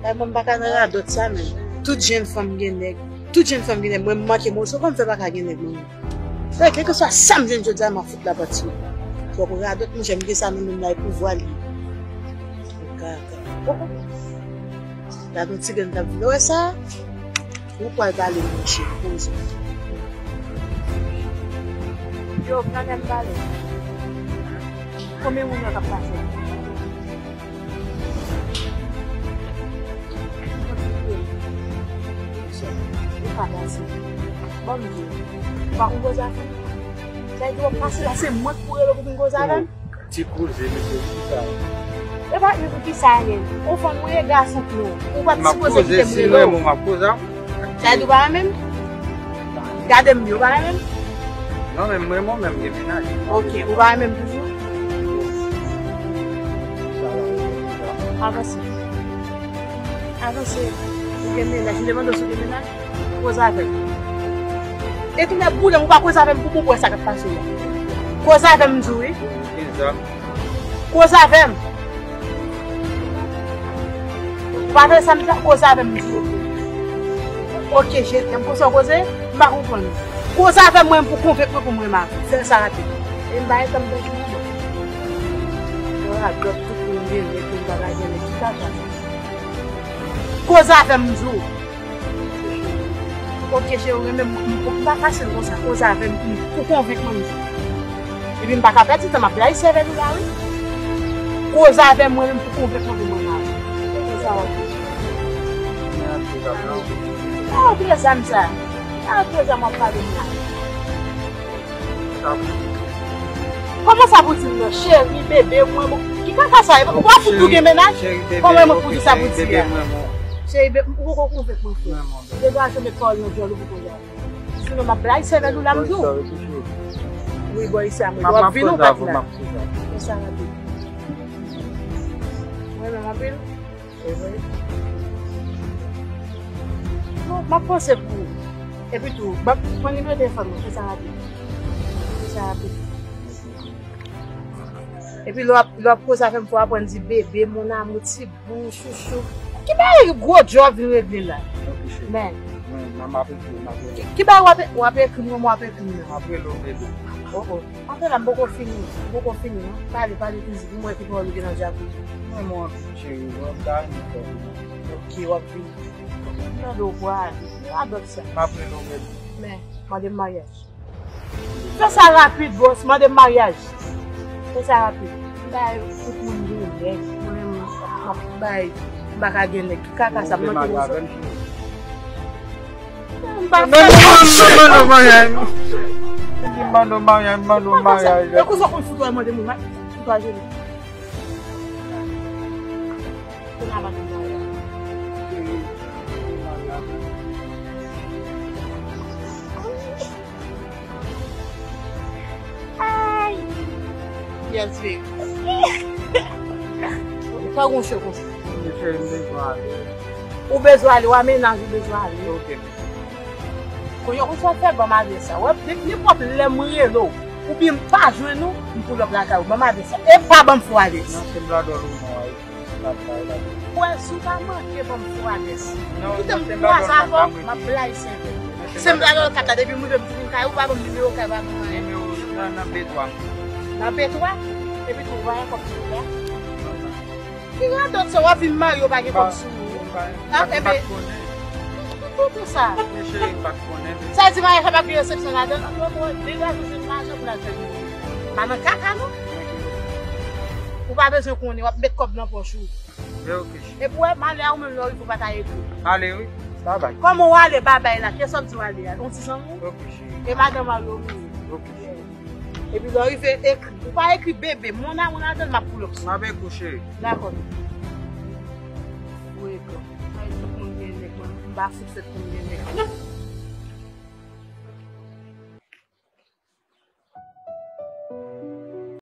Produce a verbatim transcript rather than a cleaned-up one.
Ay, mwen m pa ka nan radòt sa menm. Tout jèn fanm gen nèg. Tout jèn fanm gen nèg. Mwen m manke moso, kòman m fè pa ka gen nèg mwen menm? Frè, kèlkeswa sa m jwenn jodi a, m ap fout la pati. Twòp radòt, monchè, m gen sa nan men m la, e pouvwa li ye. Kaka. Oh, oh. Gade yon ti grenn k ap vin. Ou wè sa? Ou pral pale, monchè, poze. Yo, gade m pale. Konbyen moun yo k ap pase? Ou pa pase. Bon, m di w, ou pa konn koze avè m. Sa vle di w ap pase la, se mwen k pou rele pou vin koze avè m? Ti koze, mesye, kisa? E pa yon kisa, nen. Ou fanm, ou ye gason tou. Ou pa t sipoze kite m rele w. M ap koze, si m renmen w, m ap koze avè w. Sa vle di w pa renmen m? Gade m byen, ou pa renmen m? Non, men m renmen w, men m gen mennaj. Ok, ou pa renmen m toujou? Avanse. Avanse. Ou gen mennaj, m te mande w si w gen mennaj? Koze avè m. E tounen boule m, ou pa koze avè m pou m wè sa k ap pase la. Koze avè m, m di w wi. Koze avè m. Ou pa tande sa m di la? Koze avè m, m di w. Ok, cheri, m konsa w koze? M pa konprann. Koze avè m, mwen, pou konvenk mwen pou m renmen avè w. Fè sa rapid. E m pa gen tan m pèdi nan mwen. Yo radòt, tout moun gen nèg, tout bagay gen nèg, ki kaka. Koze avè m, m di w. Ok, cheri, ou renmen m, m, m pa fasil konsa. Koze avè m, m, pou konvenk mwen, m di w. Epi m pa ka pèdi tan, m ap blayi sèvèl ou la, wi. Koze avè m, mwen menm, pou konvenk mwen, mwen la. Konsa w ap di. Ah, ok, zam sa. Ah, ok, zam w ap pale m la. Kòman sa pou di m nan? Cheri, bebe, mwen, bon. Ki kaka sa ye? Ou pa fout tou gen mennaj? Kòman mwen pou di sa pou di a? Cheri, bebe, ou poko konvenk mwen, frè. Degaje w, met pawòl nan djòl ou pou koze avè m. Sinon, m ap blayi sèvèl ou la, m di w. Wi, bò isi a, mwen. W ap vin ou pa t la. Fè sa rapid. Mwen menm anpil. Bon, m ap panse pou ou. Epi tou, ban, pran nimewo telefòn mwen, fè sa rapid. Fè sa rapid. Epi lè w ap, lè w ap koze avè m, fò w aprann di bebe, mon amour, ti bou, chouchou. Ki bagay gwo djòb vin regle la? Men. Ki, ki bagay w ap, w ap ekri m, w ap ekri m nan? M ap rele w, bebe. Oh, oh. Anfen la, m poko fini, m poko fini, non. Pale, pale toujou, pou m wè ki pawòl ou gen nan djab ou. Mwen, mwen anpil, cheri, mwen pa renmen fè vini. Ok, w ap vini. M tande w pral. Radòt sa. M ap rele w, bebe. Men, mande m maryaj. Fè sa rapid, bòs, mande m maryaj. Fè sa rapid. M bay tout moun gen nèg, mwen menm, m ap bay, m pa ka gen nèg. Ki kaka sa, m manke konsa. Mande w maryaj. Mande w maryaj, mande w maryaj. E konsa w konn fout wè mande moun, fout wè jeni. Kounye a mande w maryaj. Ay! Yes, baby. Ou pa gon cho konsa. Mesye, m bezwen ale. Ou bezwen ale, w a mennaj ou bezwen ale. Ok. Kounye a, ou sa fè ban m adrès la. Wè, nenpòt lè m rele w, oubyen m pa jwenn ou, m pull up lakay ou. Ban m adrès la. E pa ban m fo adrès. Non, se bladòl ou non, a. Wè, si w pa manke ban m fo adrès. Kite m twa zafè, m ap blayi sèvèl. Se m bladòl kat la, depi m rive m tounen kay ou, pa ban m nimewo kay, pa ban m anyen. Nimewo nan, nan B twa. Nan B twa? Epi tou, ou pa gen kòb sou ou la? Ki radòt sa, w ap vin marye, w pa gen kòb sou ou? Ah, enben, tou, tou, tou sa. Sa di maryaj la p ap gen resepsyon ladan l? Degaje w jwenn lajan pou l al fè vini. Pa nan kaka, non. Ou pa bezwen konnen, w ap met kòb nan pòch ou. Epi w wè, malè a ou menm lè w rive ou pa ta ekri. Ale wi. Babay. Kòman w ale babay la? Kiyès w ap di w ale a? Yon ti zanmi w? Ok, cheri. E madanm mari w menm? Ok, cheri. Epi lè w rive, ekri. Ou pa ekri bebe. Mon amour ladan l, m ap pull up sou ou. M ap ekri w, cheri. Dakò. Ou ekri. Mwen, tout moun gen nèg, mwen, m pa fout fèt pou m gen nèg.